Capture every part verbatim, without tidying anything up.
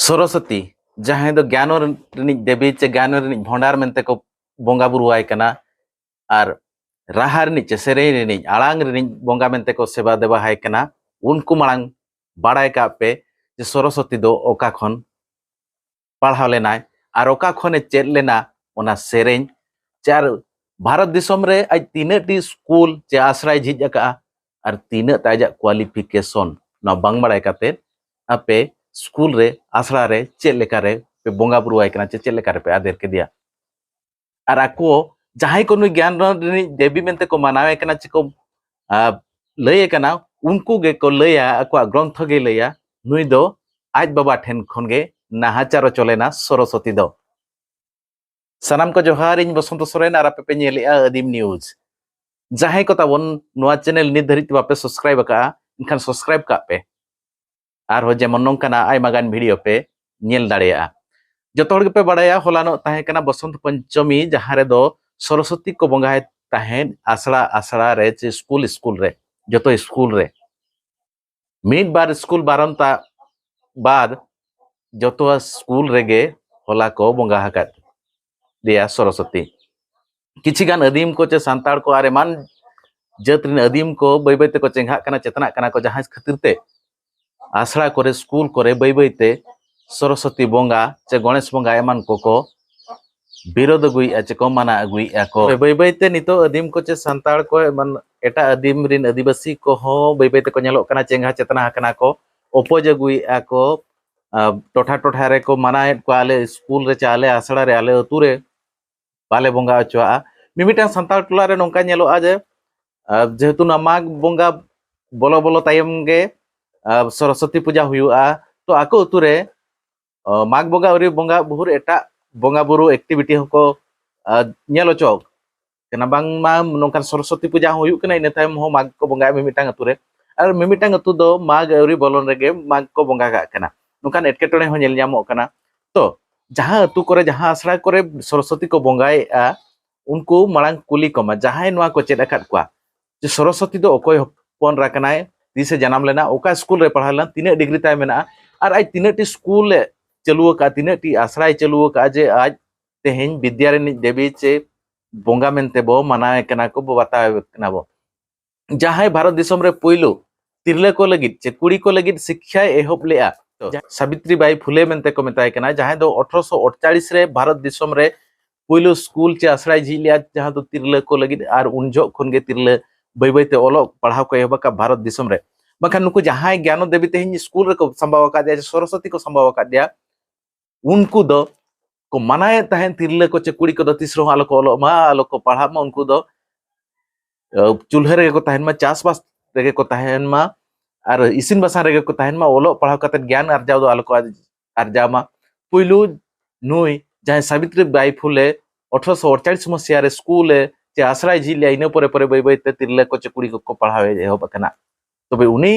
ᱥᱚᱨᱚᱥᱚᱛᱤ, ᱡᱟᱦᱟᱸᱭ ᱫᱚ ᱜᱮᱭᱟᱱ ᱨᱤᱱᱤᱡ ᱫᱮᱵᱤ ᱪᱮ ᱜᱮᱭᱟᱱ ᱨᱤᱱᱤᱡ ᱵᱷᱚᱸᱰᱟᱨ ᱢᱮᱱᱛᱮ ᱠᱚ ᱵᱚᱸᱜᱟ ᱵᱩᱨᱩᱣᱟᱭ ᱠᱟᱱᱟ, ᱟᱨ ᱨᱟᱦᱟ ᱨᱤᱱᱤᱡ ᱪᱮ ᱥᱮᱨᱮᱧ ᱨᱤᱱᱤᱡ ᱟᱲᱟᱝ ᱨᱤᱱᱤᱡ ᱵᱚᱸᱜᱟ ᱢᱮᱱᱛᱮ ᱠᱚ ᱥᱮᱵᱟ ᱫᱮᱵᱟᱦᱟᱭ ᱠᱟᱱᱟ, ᱩᱱᱠᱩ ᱢᱟᱲᱟᱝ ᱵᱟᱲᱟᱭ ᱠᱟᱜ ᱯᱮ ᱡᱮ ᱥᱚᱨᱚᱥᱚᱛᱤ ᱫᱚ ᱚᱠᱟ ᱠᱷᱚᱱ ᱯᱟᱲᱦᱟᱣ ᱞᱮᱱᱟᱭ ᱟᱨ ᱚᱠᱟ ᱠᱷᱚᱱᱮ ᱪᱮᱫ ᱞᱮᱱᱟ ᱚᱱᱟ ᱥᱮᱨᱮᱧ᱾ ᱪᱮ ᱟᱨ ᱵᱷᱟᱨᱚᱛ ᱫᱤᱥᱚᱢ ᱨᱮ ᱟᱡ ᱛᱤᱱᱟᱹᱜ ᱴᱤ ᱥᱠᱩᱞ ᱪᱮ ᱟᱥᱲᱟᱭ ᱡᱷᱤᱡ ᱟᱠᱟᱜᱼᱟ ᱟᱨ ᱛᱤᱱᱟᱹᱜ ᱛᱟᱭ ᱟᱡᱟᱜ ᱠᱳᱣᱟᱞᱤᱯᱷᱤᱠᱮᱥᱚᱱ, ᱱᱚᱣᱟ ᱵᱟᱝ ᱵᱟᱲᱟᱭ ᱠᱟᱛᱮ ᱟᱯᱮ ᱥᱠᱩᱞ ᱨᱮ, ᱟᱥᱲᱟ ᱨᱮ ᱪᱮᱫ ᱞᱮᱠᱟ ᱨᱮ ᱯᱮ ᱵᱚᱸᱜᱟ ᱵᱩᱨᱩᱣᱟᱭ ᱠᱟᱱᱟ ᱪᱮ ᱪᱮᱫ ᱞᱮᱠᱟ ᱨᱮᱯᱮ ᱟᱫᱮᱨ ᱠᱮᱫᱮᱭᱟ? ᱟᱨ ᱟᱠᱚ ᱡᱟᱦᱟᱸᱭ ᱠᱚ ᱱᱩᱭ ᱜᱮᱭᱟᱱ ᱨᱤᱱᱤᱡ ᱫᱮᱵᱤ ᱢᱮᱱᱛᱮ ᱠᱚ ᱢᱟᱱᱟᱣᱮ ᱠᱟᱱᱟ ᱪᱮ ᱠᱚ, ᱟ, ᱞᱟᱹᱭᱮ ᱠᱟᱱᱟ, ᱩᱱᱠᱩ ᱜᱮᱠᱚ ᱞᱟᱹᱭᱟ, ᱟᱠᱚᱣᱟᱜ ᱜᱨᱚᱱᱛᱷᱚ ᱜᱮ ᱞᱟᱹᱭᱟ, ᱱᱩᱭ ᱫᱚ ᱟᱡ ᱵᱟᱵᱟ ᱴᱷᱮᱱ ᱠᱷᱚᱱ ᱜᱮ ᱱᱟᱦᱟᱪᱟᱨ ᱦᱚᱪᱚ ᱞᱮᱱᱟ ᱥᱚᱨᱚᱥᱚᱛᱤ ᱫᱚ᱾ ᱥᱟᱱᱟᱢ ᱠᱚ ᱡᱚᱦᱟᱨ, ᱤᱧ ᱵᱚᱥᱚᱱᱛᱚ ᱥᱚᱨᱮᱱ ᱟᱨ ᱟᱯᱮ ᱯᱮ ᱧᱮᱞᱮᱜᱼᱟ ᱟᱹᱫᱤᱢ ᱱᱤᱭᱩᱡᱽ᱾ ᱡᱟᱦᱟᱸᱭ ᱠᱚ ᱛᱟᱵᱚᱱ ᱱᱚᱣᱟ ᱪᱮᱱᱮᱞ ᱱᱤᱛ ᱫᱷᱟᱹᱨᱤᱡ ᱛᱮ ᱵᱟᱯᱮ ᱥᱟᱵᱥᱠᱨᱟᱭᱤᱵ ᱟᱠᱟᱜᱼᱟ, ᱮᱱᱠᱷᱟᱱ ᱥᱟᱵᱥᱠᱨᱟᱭᱤᱵ ᱠᱟᱜ ᱯᱮ᱾ ᱟᱨᱦᱚᱸ ᱡᱮᱢᱚᱱ ᱱᱚᱝᱠᱟᱱᱟᱜ ᱟᱭᱢᱟ ᱜᱟᱱ ᱵᱷᱤᱰᱤᱭᱳ ᱯᱮ ᱧᱮᱞ ᱫᱟᱲᱮᱭᱟᱜᱼᱟ᱾ ᱡᱚᱛᱚ ᱦᱚᱲ ᱜᱮᱯᱮ ᱵᱟᱲᱟᱭᱟ, ᱦᱚᱞᱟᱱᱚᱜ ᱛᱟᱦᱮᱸ ᱠᱟᱱᱟ ᱵᱚᱥᱚᱱᱛ ᱯᱚᱧᱪᱚᱢᱤ, ᱡᱟᱦᱟᱸ ᱨᱮᱫᱚ ᱥᱚᱨᱚᱥᱚᱛᱤ ᱠᱚ ᱵᱚᱸᱜᱟᱭ ᱛᱟᱦᱮᱸᱫ ᱟᱥᱲᱟ ᱟᱥᱲᱟ ᱨᱮ ᱪᱮ ᱥᱠᱩᱞ ᱥᱠᱩᱞ ᱨᱮ, ᱡᱚᱛᱚ ᱥᱠᱩᱞ ᱨᱮ᱾ ᱢᱤᱫ ᱵᱟᱨ ᱥᱠᱩᱞ ᱵᱟᱨᱚᱱ ᱛᱟ ᱵᱟᱫ ᱡᱚᱛᱚ ᱥᱠᱩᱞ ᱨᱮᱜᱮ ᱦᱚᱞᱟ ᱠᱚ ᱵᱚᱸᱜᱟ ᱟᱠᱟᱫ ᱫᱮᱭᱟ ᱥᱚᱨᱚᱥᱚᱛᱤ᱾ ᱠᱤᱪᱷᱤ ᱜᱟᱱ ᱟᱹᱫᱤᱢ ᱠᱚ ᱪᱮ ᱥᱟᱱᱛᱟᱲ ᱠᱚ ᱟᱨ ᱮᱢᱟᱱ ᱡᱟᱹᱛ ᱨᱮᱱ ᱟᱹᱫᱤᱢ ᱠᱚ ᱵᱟᱹᱭ ᱵᱟᱹᱭ ᱛᱮᱠᱚ ᱪᱮᱸᱜᱷᱟᱜ ᱠᱟᱱᱟ, ᱪᱮᱛᱱᱟᱜ ᱠᱟᱱᱟ ᱠᱚ, ᱡᱟᱦᱟᱸ ᱠᱷᱟᱹᱛᱤᱨ ᱛᱮ ᱟᱥᱲᱟ ᱠᱚᱨᱮ, ᱥᱠᱩᱞ ᱠᱚᱨᱮ ᱵᱟᱹᱭ ᱵᱟᱹᱭ ᱛᱮ ᱥᱚᱨᱚᱥᱚᱛᱤ ᱵᱚᱸᱜᱟ ᱪᱮ ᱜᱚᱬᱮᱥ ᱵᱚᱸᱜᱟ ᱮᱢᱟᱱ ᱠᱚᱠᱚ ᱵᱤᱨᱳᱫ ᱟᱹᱜᱩᱭᱮᱫᱼᱟ ᱪᱮ ᱠᱚ ᱢᱟᱱᱟ ᱟᱹᱜᱩᱭᱮᱫᱼᱟ ᱠᱚ᱾ ᱵᱟᱹᱭ ᱵᱟᱹᱭ ᱛᱮ ᱱᱤᱛᱚᱜ ᱟᱹᱫᱤᱢ ᱠᱚ ᱪᱮ ᱥᱟᱱᱛᱟᱲ ᱠᱚ ᱮᱢᱟᱱ ᱮᱴᱟᱜ ᱟᱹᱫᱤᱢ ᱨᱤᱱ ᱟᱹᱫᱤᱵᱟᱹᱥᱤ ᱠᱚᱦᱚᱸ ᱵᱟᱹᱭ ᱵᱟᱹᱭ ᱛᱮᱠᱚ ᱧᱮᱞᱚᱜ ᱠᱟᱱᱟ, ᱪᱮᱸᱜᱷᱟ ᱪᱮᱛᱱᱟ ᱟᱠᱟᱱᱟ ᱠᱚ, ᱚᱯᱚᱡᱽ ᱟᱹᱜᱩᱭᱮᱫᱼᱟ ᱠᱚ᱾ ᱟᱨ ᱴᱚᱴᱷᱟ ᱴᱚᱴᱷᱟ ᱨᱮᱠᱚ ᱢᱟᱱᱟᱭᱮᱫ ᱠᱚᱣᱟ, ᱟᱞᱮ ᱥᱠᱩᱞ ᱨᱮ ᱪᱮ ᱟᱞᱮ ᱟᱥᱲᱟ ᱨᱮ, ᱟᱞᱮ ᱟᱹᱛᱩ ᱨᱮ ᱵᱟᱞᱮ ᱵᱚᱸᱜᱟ ᱦᱚᱪᱚᱣᱟᱜᱼᱟ᱾ ᱢᱤᱢᱤᱫᱴᱟᱝ ᱥᱟᱱᱛᱟᱲ ᱴᱚᱞᱟ ᱨᱮ ᱱᱚᱝᱠᱟ ᱧᱮᱞᱚᱜᱼᱟ ᱡᱮ, ᱟᱨ ᱡᱮᱦᱮᱛᱩ ᱱᱚᱣᱟ ᱢᱟᱜᱽ ᱵᱚᱸᱜᱟ ᱵᱚᱞᱚ ᱵᱚᱞᱚ ᱛᱟᱭᱚᱢ ᱜᱮ, ᱟᱨ ᱥᱚᱨᱚᱥᱚᱛᱤ ᱯᱩᱡᱟ ᱦᱩᱭᱩᱜᱼᱟ, ᱛᱚ ᱟᱠᱚ ᱟᱹᱛᱩ ᱨᱮ, ᱟᱨ ᱢᱟᱜᱽ ᱵᱚᱸᱜᱟ ᱟᱹᱣᱨᱤ ᱵᱚᱸᱜᱟ ᱵᱷᱳᱨ ᱮᱴᱟᱜ ᱵᱚᱸᱜᱟ ᱵᱩᱨᱩ ᱮᱠᱴᱤᱵᱷᱤᱴᱤ ᱦᱚᱸᱠᱚ, ᱟᱨ ᱧᱮᱞ ᱦᱚᱪᱚ ᱠᱟᱱᱟ᱾ ᱵᱟᱝᱢᱟ ᱱᱚᱝᱠᱟᱱ ᱥᱚᱨᱚᱥᱚᱛᱤ ᱯᱩᱡᱟ ᱦᱚᱸ ᱦᱩᱭᱩᱜ ᱠᱟᱱᱟ, ᱤᱱᱟᱹ ᱛᱟᱭᱚᱢ ᱦᱚᱸ ᱢᱟᱜᱽ ᱠᱚ ᱵᱚᱸᱜᱟᱭᱟ ᱢᱤᱢᱤᱫᱴᱟᱝ ᱟᱹᱛᱩ ᱨᱮ, ᱟᱨ ᱢᱤᱢᱤᱫᱴᱟᱝ ᱟᱹᱛᱩ ᱫᱚ ᱢᱟᱜᱽ ᱟᱹᱣᱨᱤ ᱵᱚᱞᱚᱱ ᱨᱮᱜᱮ ᱢᱟᱜᱽ ᱠᱚ ᱵᱚᱸᱜᱟ ᱠᱟᱜ ᱠᱟᱱᱟ᱾ ᱱᱚᱝᱠᱟᱱ ᱮᱴᱠᱮᱴᱚᱬᱮ ᱦᱚᱸ ᱧᱮᱞ ᱧᱟᱢᱚᱜ ᱠᱟᱱᱟ᱾ ᱛᱚ ᱡᱟᱦᱟᱸ ᱟᱹᱛᱩ ᱠᱚᱨᱮ, ᱡᱟᱦᱟᱸ ᱟᱥᱲᱟ ᱠᱚᱨᱮ ᱥᱚᱨᱚᱥᱚᱛᱤ ᱠᱚ ᱵᱚᱸᱜᱟᱭᱮᱫᱼᱟ, ᱩᱱᱠᱩ ᱢᱟᱲᱟᱝ ᱠᱩᱞᱤ ᱠᱚᱢᱟ, ᱡᱟᱦᱟᱸᱭ ᱱᱚᱣᱟ ᱠᱚ ᱪᱮᱫ ᱟᱠᱟᱫ ᱠᱚᱣᱟ, ᱡᱮ ᱥᱚᱨᱚᱥᱚᱛᱤ ᱫᱚ ᱚᱠᱚᱭ ᱦᱚᱯᱚᱱ ᱮᱨᱟ ᱠᱟᱱᱟᱭ, ᱛᱤᱥᱮ ᱡᱟᱱᱟᱢ ᱞᱮᱱᱟ, ᱚᱠᱟ ᱥᱠᱩᱞ ᱨᱮ ᱯᱟᱲᱦᱟᱣ ᱞᱮᱱᱟ, ᱛᱤᱱᱟᱹᱜ ᱰᱤᱜᱽᱨᱤ ᱛᱟᱭ ᱢᱮᱱᱟᱜᱼᱟ, ᱟᱨ ᱟᱡ ᱛᱤᱱᱟᱹᱜ ᱴᱤ ᱥᱠᱩᱞ ᱮ ᱪᱟᱹᱞᱩ ᱟᱠᱟᱫᱼᱟ, ᱛᱤᱱᱟᱹᱜ ᱴᱤ ᱟᱥᱲᱟᱭ ᱪᱟᱹᱞᱩ ᱟᱠᱟᱫᱼᱟ ᱡᱮ ᱟᱡ ᱛᱮᱦᱮᱧ ᱵᱤᱫᱽᱭᱟ ᱨᱤᱱᱤᱡ ᱫᱮᱵᱤ ᱪᱮ ᱵᱚᱸᱜᱟ ᱢᱮᱱᱛᱮ ᱵᱚ ᱢᱟᱱᱟᱣᱮ ᱠᱟᱱᱟ ᱠᱚ, ᱵᱚ ᱵᱟᱛᱟᱣᱮ ᱠᱟᱱᱟ ᱵᱚ᱾ ᱡᱟᱦᱟᱸᱭ ᱵᱷᱟᱨᱚᱛ ᱫᱤᱥᱚᱢ ᱨᱮ ᱯᱩᱭᱞᱩ ᱛᱤᱨᱞᱟᱹ ᱠᱚ ᱞᱟᱹᱜᱤᱫ ᱪᱮ ᱠᱩᱲᱤ ᱠᱚ ᱞᱟᱹᱜᱤᱫ ᱥᱤᱠᱠᱷᱟᱭ ᱮᱦᱚᱵ ᱞᱮᱫᱼᱟ, ᱥᱟᱵᱤᱛᱨᱤ ᱵᱟᱭ ᱯᱷᱩᱞᱮ ᱢᱮᱱᱛᱮ ᱠᱚ ᱢᱮᱛᱟᱭ ᱠᱟᱱᱟ, ᱡᱟᱦᱟᱸᱭ ᱫᱚ ᱟᱴᱷᱨᱚᱥᱚ ᱟᱴᱪᱟᱞᱤᱥ ᱨᱮ ᱵᱷᱟᱨᱚᱛ ᱫᱤᱥᱚᱢ ᱨᱮ ᱯᱩᱭᱞᱩ ᱥᱠᱩᱞ ᱪᱮ ᱟᱥᱲᱟᱭ ᱡᱷᱤᱡ ᱞᱮᱫᱼᱟ, ᱡᱟᱦᱟᱸ ᱫᱚ ᱛᱤᱨᱞᱟᱹ ᱠᱚ ᱞᱟᱹᱜᱤᱫ, ᱟᱨ ᱩᱱ ᱡᱚᱦᱚᱜ ᱠᱷᱚᱱ ᱜᱮ ᱛᱤᱨᱞᱟᱹ ᱵᱟᱹᱭ ᱵᱟᱹᱭ ᱛᱮ ᱚᱞᱚᱜ ᱯᱟᱲᱦᱟᱣ ᱠᱚ ᱮᱦᱚᱵ ᱟᱠᱟᱫ ᱵᱷᱟᱨᱚᱛ ᱫᱤᱥᱚᱢ ᱨᱮ᱾ ᱵᱟᱠᱷᱟᱱ ᱱᱩᱠᱩ ᱡᱟᱦᱟᱸᱭ ᱜᱮᱭᱟᱱᱚ ᱫᱮᱵᱤ ᱛᱮᱦᱮᱧ ᱥᱠᱩᱞ ᱨᱮᱠᱚ ᱥᱟᱢᱵᱟᱣ ᱟᱠᱟᱫᱮᱭᱟ, ᱥᱚᱨᱚᱥᱚᱛᱤ ᱠᱚ ᱥᱟᱢᱵᱟᱣ ᱟᱠᱟᱫᱮᱭᱟ, ᱩᱱᱠᱩ ᱫᱚ ᱠᱚ ᱢᱟᱱᱟᱭᱮᱫ ᱛᱟᱦᱮᱸᱫ ᱛᱤᱨᱞᱟᱹ ᱠᱚ ᱪᱮ ᱠᱩᱲᱤ ᱠᱚᱫᱚ ᱛᱤᱥ ᱨᱮᱦᱚᱸ ᱟᱞᱚ ᱠᱚ ᱚᱞᱚᱜ ᱢᱟ, ᱟᱞᱚ ᱠᱚ ᱯᱟᱲᱦᱟᱜ ᱢᱟ, ᱩᱱᱠᱩ ᱫᱚ ᱟᱹ, ᱪᱩᱞᱦᱟᱹ ᱨᱮᱜᱮ ᱠᱚ ᱛᱟᱦᱮᱱ ᱢᱟ, ᱪᱟᱥᱵᱟᱥ ᱨᱮᱜᱮ ᱠᱚ ᱛᱟᱦᱮᱱ ᱢᱟ, ᱟᱨ ᱤᱥᱤᱱ ᱵᱟᱥᱟᱝ ᱨᱮᱜᱮ ᱠᱚ ᱛᱟᱦᱮᱱ ᱢᱟ, ᱚᱞᱚᱜ ᱯᱟᱲᱦᱟᱣ ᱠᱟᱛᱮ ᱜᱮᱭᱟᱱ ᱟᱨᱡᱟᱣ ᱫᱚ ᱟᱞᱚ ᱠᱚ ᱟᱨ-, ᱟᱨᱡᱟᱣ ᱢᱟ᱾ ᱯᱩᱭᱞᱩ ᱱᱩᱭ ᱡᱟᱦᱟᱸᱭ ᱥᱟᱵᱤᱛᱨᱤ ᱵᱟᱭ ᱯᱷᱩᱞᱮ ᱟᱴᱷᱨᱚᱥᱚ ᱟᱴᱪᱟᱞᱤᱥ ᱢᱟᱥᱤᱭᱟ ᱨᱮ ᱥᱠᱩᱞ ᱮ ᱪᱮ ᱟᱥᱲᱟᱭ ᱡᱷᱤᱡ ᱞᱮᱜᱼᱟ, ᱤᱱᱟᱹ ᱯᱚᱨᱮ ᱯᱚᱨᱮ ᱵᱟᱹᱭ ᱵᱟᱹᱭ ᱛᱮ ᱛᱤᱨᱞᱟᱹ ᱠᱚ ᱪᱮ ᱠᱩᱲᱤ ᱠᱚᱠᱚ ᱯᱟᱲᱦᱟᱣ ᱮ ᱮᱦᱚᱵ ᱟᱠᱟᱱᱟ᱾ ᱛᱚᱵᱮ ᱩᱱᱤ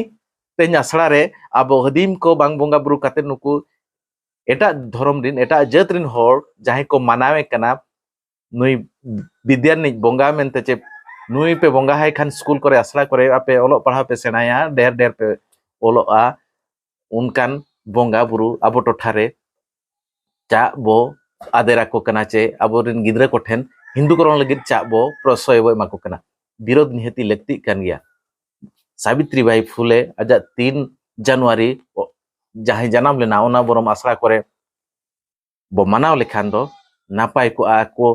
ᱛᱮᱦᱮᱧ ᱟᱥᱲᱟ ᱨᱮ ᱟᱵᱚ ᱦᱟᱹᱫᱤᱢ ᱠᱚ ᱵᱟᱝ ᱵᱚᱸᱜᱟ ᱵᱩᱨᱩ ᱠᱟᱛᱮ ᱱᱩᱠᱩ ᱮᱴᱟᱜ ᱫᱷᱚᱨᱚᱢ ᱨᱤᱱ, ᱮᱴᱟᱜ ᱡᱟᱹᱛ ᱨᱤᱱ ᱦᱚᱲ ᱡᱟᱦᱟᱸᱭ ᱠᱚ ᱢᱟᱱᱟᱣᱮ ᱠᱟᱱᱟ, ᱱᱩᱭ ᱵᱤᱫᱽᱭᱟ ᱨᱤᱱᱤᱡ ᱵᱚᱸᱜᱟ ᱢᱮᱱᱛᱮ ᱪᱮ ᱱᱩᱭ ᱯᱮ ᱵᱚᱸᱜᱟ ᱟᱭ ᱠᱷᱟᱱ ᱥᱠᱩᱞ ᱠᱚᱨᱮ, ᱟᱥᱲᱟ ᱠᱚᱨᱮ ᱟᱯᱮ ᱚᱞᱚᱜ ᱯᱟᱲᱦᱟᱣ ᱯᱮ ᱥᱮᱬᱟᱭᱟ, ᱰᱷᱮᱨ ᱰᱷᱮᱨ ᱯᱮ ᱚᱞᱚᱜᱼᱟ, ᱚᱱᱠᱟᱱ ᱵᱚᱸᱜᱟ ᱵᱩᱨᱩ ᱟᱵᱚ ᱴᱚᱴᱷᱟ ᱨᱮ ᱪᱟᱜ ᱵᱚ ᱟᱫᱮᱨ ᱟᱠᱚ ᱠᱟᱱᱟ ᱪᱮ ᱟᱵᱚᱨᱮᱱ ᱜᱤᱫᱽᱨᱟᱹ ᱠᱚᱴᱷᱮᱱ ᱦᱤᱱᱫᱩᱠᱚᱨᱚᱱ ᱞᱟᱹᱜᱤᱫ ᱪᱟᱜ ᱵᱚ ᱯᱨᱚᱥᱚᱭ ᱵᱚ ᱮᱢᱟ ᱠᱚ ᱠᱟᱱᱟ᱾ ᱵᱤᱨᱳᱫᱷ ᱱᱤᱦᱟᱹᱛᱤ ᱞᱟᱹᱠᱛᱤᱜ ᱠᱟᱱ ᱜᱮᱭᱟ᱾ ᱥᱟᱵᱤᱛᱨᱤ ᱵᱟᱭ ᱯᱷᱩᱞᱮ ᱟᱡᱟᱜ ᱛᱤᱱ ᱡᱟᱱᱩᱣᱟᱨᱤ ᱡᱟᱦᱟᱸᱭ ᱡᱟᱱᱟᱢ ᱞᱮᱱᱟ, ᱚᱱᱟ ᱵᱚᱨᱚᱢ ᱟᱥᱲᱟ ᱠᱚᱨᱮ ᱵᱚ ᱢᱟᱱᱟᱣ ᱞᱮᱠᱷᱟᱱ ᱫᱚ ᱱᱟᱯᱟᱭ ᱠᱚᱜᱼᱟ᱾ ᱟᱠᱚ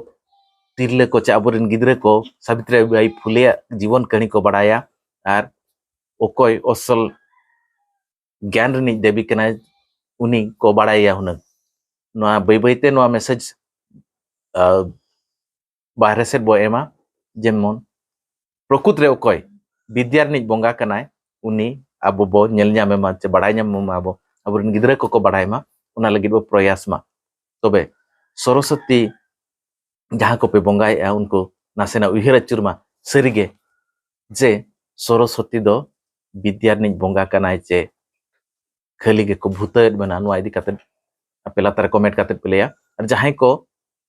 ᱛᱤᱨᱞᱟᱹ ᱠᱚ ᱪᱮ ᱟᱵᱚᱨᱮᱱ ᱜᱤᱫᱽᱨᱟᱹ ᱠᱚ ᱥᱟᱵᱤᱛᱨᱤ ᱵᱟᱭ ᱯᱷᱩᱞᱮᱭᱟᱜ ᱡᱤᱵᱚᱱ ᱠᱟᱹᱦᱱᱤ ᱠᱚ ᱵᱟᱲᱟᱭᱟ, ᱟᱨ ᱚᱠᱚᱭ ᱚᱥᱚᱞ ᱜᱮᱭᱟᱱ ᱨᱤᱱᱤᱡ ᱫᱮᱵᱤ ᱠᱟᱱᱟᱭ, ᱩᱱᱤ ᱠᱚ ᱵᱟᱲᱟᱭᱟ ᱦᱩᱱᱟᱹᱝ᱾ ᱱᱚᱣᱟ ᱵᱟᱹᱭ ᱵᱟᱹᱭᱛᱮ ᱱᱚᱣᱟ ᱢᱮᱥᱮᱡᱽ, ᱟ, ᱵᱟᱦᱨᱮ ᱥᱮᱫ ᱵᱚ ᱮᱢᱟ, ᱡᱮᱢᱚᱱ ᱯᱨᱚᱠᱩᱛ ᱨᱮ ᱚᱠᱚᱭ ᱵᱤᱫᱽᱭᱟ ᱨᱤᱱᱤᱡ ᱵᱚᱸᱜᱟ ᱠᱟᱱᱟᱭ, ᱩᱱᱤ ᱟᱵᱚ ᱵᱚ ᱧᱮᱞ ᱧᱟᱢᱮ ᱢᱟ ᱪᱮ ᱵᱟᱲᱟᱭ ᱧᱟᱢ ᱢᱟ ᱟᱵᱚ, ᱟᱵᱚᱨᱮᱱ ᱜᱤᱫᱽᱨᱟᱹ ᱠᱚᱠᱚ ᱵᱟᱲᱟᱭ ᱢᱟ, ᱚᱱᱟ ᱞᱟᱹᱜᱤᱫ ᱵᱚ ᱯᱨᱚᱭᱟᱥ ᱢᱟ᱾ ᱛᱚᱵᱮ ᱥᱚᱨᱚᱥᱚᱛᱤ ᱡᱟᱦᱟᱸ ᱠᱚᱯᱮ ᱵᱚᱸᱜᱟᱭᱮᱫᱼᱟ, ᱩᱱᱠᱩ ᱱᱟᱥᱮᱱᱟᱜ ᱩᱭᱦᱟᱹᱨ ᱟᱹᱪᱩᱨ ᱢᱟ᱾ ᱥᱟᱹᱨᱤᱜᱮ ᱡᱮ ᱥᱚᱨᱚᱥᱚᱛᱤ ᱫᱚ ᱵᱤᱫᱽᱭᱟ ᱨᱤᱱᱤᱡ ᱵᱚᱸᱜᱟ ᱠᱟᱱᱟᱭ ᱪᱮ ᱠᱷᱟᱹᱞᱤ ᱜᱮᱠᱚ ᱵᱷᱩᱛᱟᱹᱣᱮᱫ ᱵᱚᱱᱟ, ᱱᱚᱣᱟ ᱤᱫᱤ ᱠᱟᱛᱮ ᱟᱯᱮ ᱞᱟᱛᱟᱨ ᱨᱮ ᱠᱚᱢᱮᱱᱴ ᱠᱟᱛᱮ ᱯᱮ ᱞᱟᱹᱭᱟ᱾ ᱟᱨ ᱡᱟᱦᱟᱸᱭ ᱠᱚ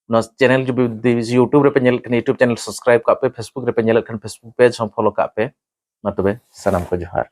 ᱱᱚᱣᱟ ᱪᱮᱱᱮᱞ ᱡᱩᱫᱤ YouTube ᱨᱮᱯᱮ ᱧᱮᱞᱮᱫ ᱠᱷᱟᱱ YouTube ᱪᱮᱱᱮᱞ ᱥᱟᱵᱥᱠᱨᱟᱭᱤᱵ ᱠᱟᱜ ᱯᱮ, Facebook ᱨᱮᱯᱮ ᱧᱮᱞᱮᱫ ᱠᱷᱟᱱ Facebook ᱯᱮᱡᱽ ᱦᱚᱸ ᱯᱷᱚᱞᱳ ᱠᱟᱜ ᱯᱮ᱾ ᱢᱟ ᱛᱚᱵᱮ ᱥᱟᱱᱟᱢ ᱠᱚ ᱡᱚᱦᱟᱨ᱾